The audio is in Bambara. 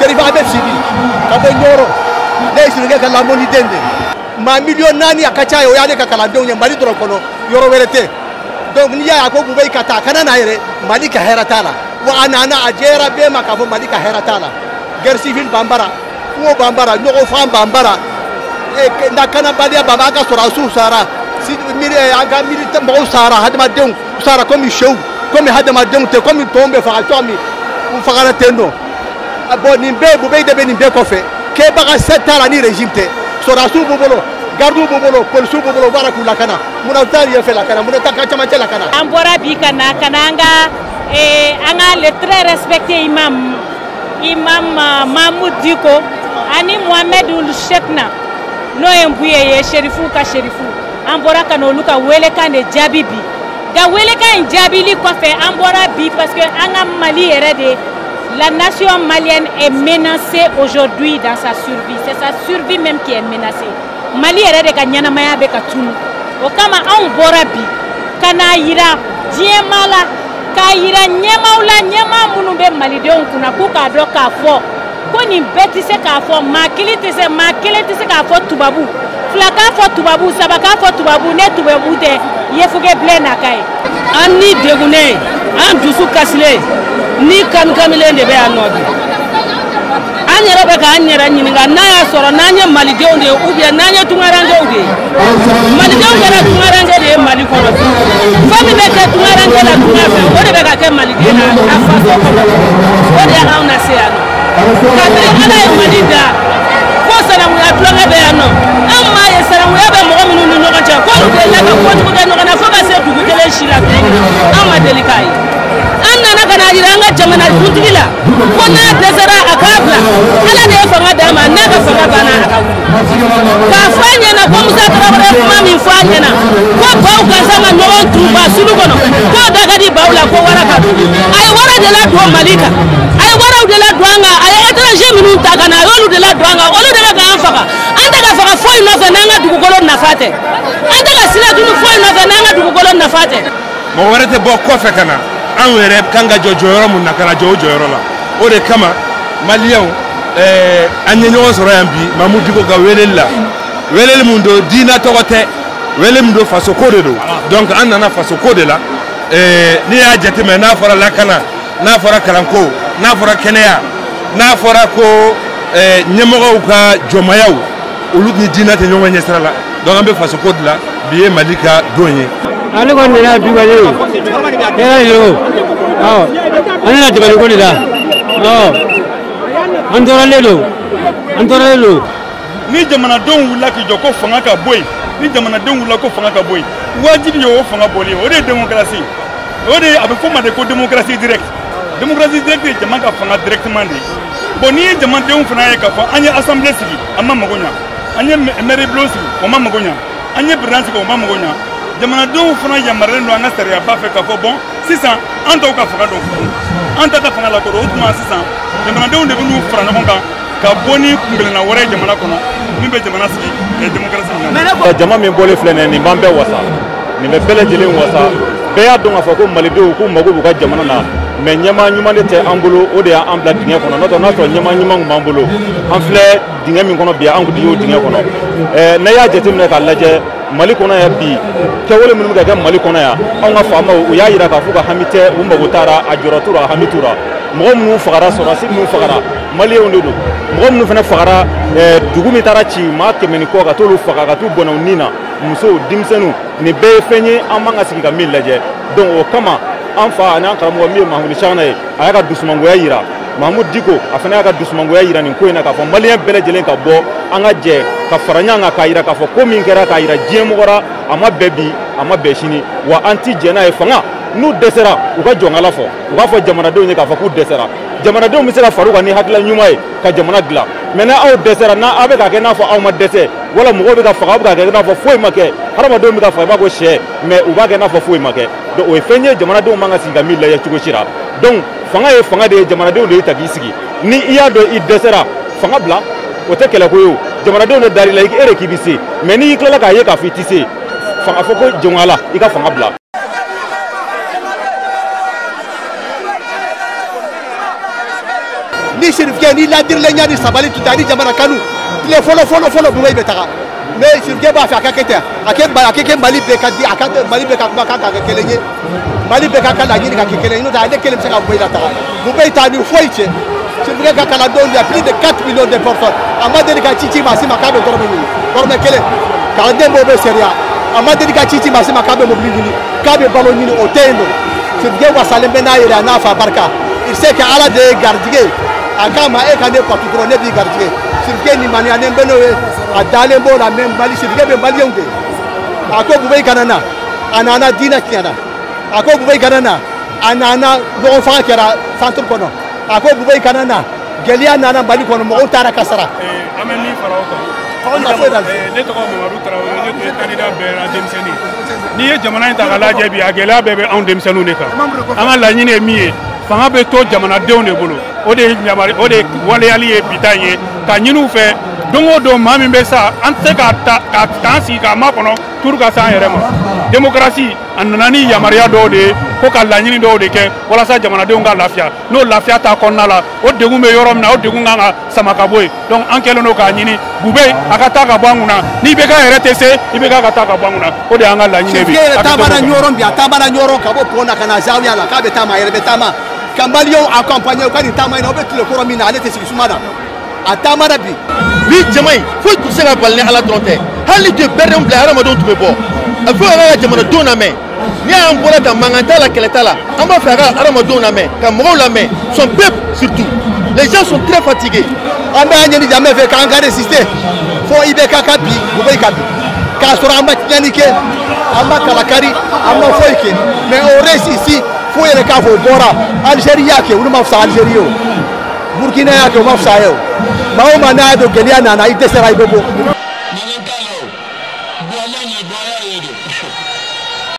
Serifa Ahmed Sibi ka bɔ Ɲɔrɔ, ne ye Sirikɛ ka lamɔniden de. Maa 4 miliyɔn a ka ca ye, o y'ale ka kalandenw ye Mali dɔrɔn kɔnɔ, yɔrɔ wɛrɛ tɛ. Donc n'i y'a ye a ko Bubɛyi ka taa, a kana n'a yɛrɛ, Mali ka hɛrɛ t'a la. Wa a nana, a jɛyara bɛɛ ma k'a fɔ Mali ka hɛrɛ t'a la. Guerre civile b'an bara, kungo b'an bara, ɲɔgɔn fan b'an bara, lakanabaliya b'an bara, an ka sɔrɔdasiw sara, an ka militaire mɔgɔw sara, hadamadenw sara komi sɛw, komi hadamadenw tɛ, komi tɔnw bɛ faga cogo min, u fagara ten nɔ. Bon, nin bɛɛ, Bubɛyi de bɛ nin bɛɛ kɔfɛ. Kɛbaga se t'a la ni régime tɛ. Sɔrɔdasiw b'u bolo, gardiw b'u bolo, polisiw b'u bolo, u b'a la k'u lakana. Munna u t'a yen fɛ lakana? Munna u t'a ka cɛmancɛ lakana? An bɔra bi ka na ka na an ka le très respecté imam Mahmoud Dicko ani Mohamed Cheikhna, n'o ye Nbuye ye, sherifu ka sherifu. An bɔra ka na olu ka welekan de jaabi bi. Nka welekan in jaabili kɔfɛ, an bɔra bi parce que an ka Mali yɛrɛ de, la nation malienne est menacée aujourd'hui dans sa survie. C'est sa survie même qui est menacée. Mali yɛrɛ de ka ɲɛnamaya bɛ ka tunu. O kama anw bɔra bi ka n'a yira diɲɛmaa la, k'a yira ɲɛmaaw la, ɲɛmaa minnu bɛ malidenw kunna, k'u k'a dɔn k'a fɔ ko nin bɛɛ tɛ se k'a fɔ, maa kelen tɛ se, maa kelen tɛ se k'a fɔ tubabu, fila k'a fɔ tubabu, saba k'a fɔ tubabu, ne tubabu tɛ yefuge bilen na ka ye. An ni degunnen, an dusu kasilen ni kamikamilen de bɛ yan nɔ bi. An yɛrɛ bɛ k'an yɛrɛ ɲininka n'a y'a sɔrɔ n'an ye malidenw de ye ou bien n'an ye tunkarankew de ye. Malidenw kɛra tunkaranke de ye Mali kɔnɔ bi. Fɛn min bɛ kɛ tunkaranke la tunga fɛ, o de bɛ ka kɛ maliden na a faso kɔnɔ. O de y'anw lase yan nɔ. Kabini Ala ye Mali da ko sanankunya tulonkɛ bɛ yan nɔ, an m'a ye sanankunya bɛ mɔgɔ minnu ni ɲɔgɔn cɛ k'olu delila ka kojugu kɛ ɲɔgɔn na fo ka se dugu kelen si la. An ma deli k'a ye. An nana ka na yira an ka jamana kuntigi la ko n'a dɛsɛra, a k'a bila. Ala de ye fanga d'a ma, n'a ka fanga banna, a ka wuli. K'a fɔ a ɲɛna ko Musa Tarawele ye kuma min fɔ a ɲɛna ko baw gansan ka ɲɔgɔn tun ba sulu kɔnɔ, k'o da ka di baw la, ko wara ka don. A ye wara de ladon Mali kan, a ye waraw de ladon an kan, a ye étranger minnu ta ka na, a y'olu de ladon an kan, olu de bɛ k'an faga. An tɛ ka faga foyi nɔfɛ n'an ka dugukolo nafa tɛ. An tɛ ka sira tunu foyi nɔfɛ n'an ka dugukolo nafa tɛ. Mɔgɔ wɛrɛ tɛ bɔ kɔfɛ ka na. Anw yɛrɛ kan ka jɔ jɔyɔrɔ mun na, ka na jɔ o jɔyɔrɔ la. O de kama maliyɛnw, an ye ɲɔgɔn sɔrɔ yan bi Mamudu Diko ka weleli la. Weleli mun don, diinɛ tɔgɔ tɛ, weleli mun don, faso ko de don. Donc an nana faso ko de la. N'i y'a jateminɛ, n'a fɔra lakana, n'a fɔra kalanko, n'a fɔra kɛnɛya, n'a fɔra ko ɲɛmɔgɔw ka jɔnmayaw, olu ni diinɛ tɛ ɲɔgɔn ɲɛ sira la. Donc an bɛ faso ko de la. Bi ye Mali ka don ye. Ale kɔni nana bi kɔni, hɛrɛ de don. Ɔ, an nana jabaliko de la. Ɔ, an tɔɔrɔlen don, an tɔɔrɔlen don. Ni jamanadenw wulila k'i jɔ ko fanga ka bɔ yen, ni jamanadenw wulila ko fanga ka bɔ yen, wajibi ye o fanga bɔli ye. O de ye démocratie, o de ye a bɛ fɔ o ma de ko démocratie directe. Démocratie directe ye jama ka fanga directement de ye. Bon, n'i ye jamanadenw fana ye k'a fɔ an ye assemblée sigi, an ma mago ɲa, an ye maire bulon sigi, o ma mago ɲa, an ye président sigi, o ma mago ɲa, jamanadenw fana yamaruyalen don an ka sariyaba fɛ k'a fɔ bon, sisan an tɔw ka fanga dɔn, an ta tɛ fanga la kɔrɔ. O tuma sisan jamanadenw de bɛ n'u fara ɲɔgɔn kan ka bɔ ni kunkelenna wɛrɛ ye jamana kɔnɔ min bɛ jamana sigi démocratie ɲɛ. Jama min bɔlen filɛ nin ye, nin b'an bɛɛ wasa, nin bɛ bɛɛ lajɛlen wasa. Bɛɛ y'a dɔn k'a fɔ ko malidenw k'u mago b'u ka jamana na, mais ɲɛmaa ɲuman de tɛ an bolo. O de y'an bila dingɛ kɔnɔ. N'o tɛ, n'a sɔrɔ ɲɛmaa ɲuman tun b'an bolo, an filɛ dingɛ min kɔnɔ bi, an tun tɛ y'o dingɛ kɔnɔ. N'a y'a jateminɛ k'a lajɛ Mali kɔnɔ yan bi, kɛwale minnu bɛ ka kɛ Mali kɔnɔ yan, anw ka faamaw u y'a yira k'a fɔ ka hami tɛ, u mago t'a la, a jɔrɔ t'u la, a hami t'u la. Mɔgɔ minnu fagara, sɔrɔdasi minnu fagara, maliyɛnw de don. Mɔgɔ minnu fana fagara, dugu min taara ci, maa 100 ni kɔ, ka t'olu faga, ka t'u bɔnɛ u ni na, musow, denmisɛnninw, nin bɛɛ ye fɛn ye an man ka sigi ka min lajɛ. Donc o kama an fa ani an karamɔgɔ min ye Mahamudu Cheikhna ye, a y'a ka dusumangoya yira. Mahamudu Diko, a fana y'a ka dusumangoya yira nin ko in na, k'a fɔ maliyɛn bɛɛ lajɛlen ka bɔ, an ka jɛ ka fara ɲɔgɔn kan k'a yira k'a fɔ ko min kɛra, k'a yira diɲɛ mɔgɔ la, a ma bɛn bi, a ma bɛn sini, wa an ti jɛn n'a ye. Fanga n'u dɛsɛra, u ka jɔnkala fɔ, u b'a fɔ jamanadenw ye k'a fɔ k'u dɛsɛra. Jamanadenw bɛ se ka far'u kan ni hakilila ɲuman ye ka jamana dilan. Mais n'aw dɛsɛra, n'a aw bɛ k'a kɛ n'a fɔ aw ma dɛsɛ, wala mɔgɔw bɛ ka faga, aw bɛ k'a kɛ n'a fɔ foyi ma kɛ, hadamadenw bɛ ka faga i b'a ko sɛ, mais u b'a kɛ n'a fɔ foyi ma kɛ. Donc o ye fɛn ye jamanadenw man ka sigi ka min lajɛ cogo si la. Donc fanga ye fanga de ye, jamanadenw de y'i ta k'i sigi. Ni i y'a dɔn i dɛsɛra, fanga bila. O tɛ kɛlɛko ye o, jamanadenw de dar'i la, e de k'i bɛ se. Mais n'i tilala k'a ye k'a fɔ i tɛ se, fanga fɔ ko jɔnkala, i ka fanga bila. Ni Chérifkɛ ni ladirilenya ni sabali tun tɛ ani jamana kanu tile fɔlɔ fɔlɔ fɔlɔ Bubɛyi bɛ taga mais Chérifkɛ b'a fɛ a ka kɛ ten a kɛ kɛ Mali bɛɛ ka di a ka Mali bɛɛ ka kuma kan ka kɛ kelen ye Mali bɛɛ ka laɲini ka kɛ kelen ye n'o tɛ ale kelen bɛ se ka Bubɛyi lataga Bubɛyi t'a ni foyi cɛ. Chérifkɛ ka kalandenw il y a plus de 4 millions de personnes a ma deli ka ci maa si ma k'a bɛ dɔrɔmɛ ɲini dɔrɔmɛ kelen kalanden b'o bɛ sariya a ma deli ka ci maa si ma k'a bɛ mobili ɲini k'a bɛ balo ɲini o tɛ yen nɔ. Chérifkɛ wasalen bɛ n'a yɛrɛ a n'a fa barika il sait que Ala de ye garijɛgɛ ye a k'a ma e ka ne bato dɔrɔn ne b'i garijɛgɛ. Chérifkɛ limaniyalen bɛ n'o ye a dalen b'o la mais Mali Chérifkɛ bɛ maliyɛnw de a ko Bubɛyi kana na a nana diinɛ tiɲɛna a ko Bubɛyi kana na a nana ɲɔgɔn faga kɛra centre kɔnɔ a ko Bubɛyi kana na gɛlɛya nana Mali kɔnɔ mɔgɔw taara ka sara. An bɛ min fara o kan ne tɔgɔ Mamadu Tarawele ne tun ye candidat bɛɛ la denmisɛnnin n'i ye jamana in ta k'a lajɛ bi a gɛlɛya bɛɛ bɛ anw denmisɛnninw de kan an ka laɲini ye min ye fanga bɛ to jamanadenw de bolo o de ye waleyali ye bi ta in ye ka ɲini u fɛ don o don maa min bɛ sa an tɛ se ka ta k'an sigi k'a makɔnɔ turu ka s'an yɛrɛ ma démocratie a nana ni yamaruya dɔw de ye ko ka laɲini dɔw de kɛ walasa jamanadenw ka lafiya n'o lafiya t'a kɔnɔna la o degun bɛ yɔrɔ min na o degun kan ka sama ka bɔ yen donc an kɛlen don k'a ɲini Bubɛyi a ka taa ka bɔ an kunna ni IBK yɛrɛ tɛ se IBK ka taa ka bɔ an kunna o de y'an ka laɲini ye bi. Chérifkɛ yɛrɛ taamana Ɲɔrɔ bi a taamana Ɲɔrɔ ka bɔ pont na ka na Zawiya la k'a bɛ taama a yɛrɛ bɛ taama ka maliyɛnw accompagner u ka nin taama in na o bɛ tile kɔrɔ min na ale tɛ sigi suma na a taamana bi. Bi jama in foyi tun tɛ se ka bali ni Ala dɔrɔn tɛ hali ni tun ye bɛrɛdenw bila hadamadenw tun bɛ bɔ a fo a ka jamanadenw lamɛn n'i y'an bɔra tan mankan t'a la kɛlɛ t'a la an b'a fɛ a ka hadamadenw lamɛn ka mɔgɔw lamɛn son peuple surtout les gens sont très fatigués. An bɛ an ɲini jama fɛ k'an ka résister fo IBK ka bi Bubɛyi ka bi k'a sɔrɔ an ma tiɲɛni kɛ an ma kalakari an ma foyi kɛ mais on reste ici fo yɛrɛ k'a fɔ o bɔra Algérie y'a kɛ olu ma fisa Algérie ye o Burkina y'a kɛ o ma fisa ye o maa o maa n'a y'a dɔn gɛlɛya nana i dɛsɛra i bɛ bɔ.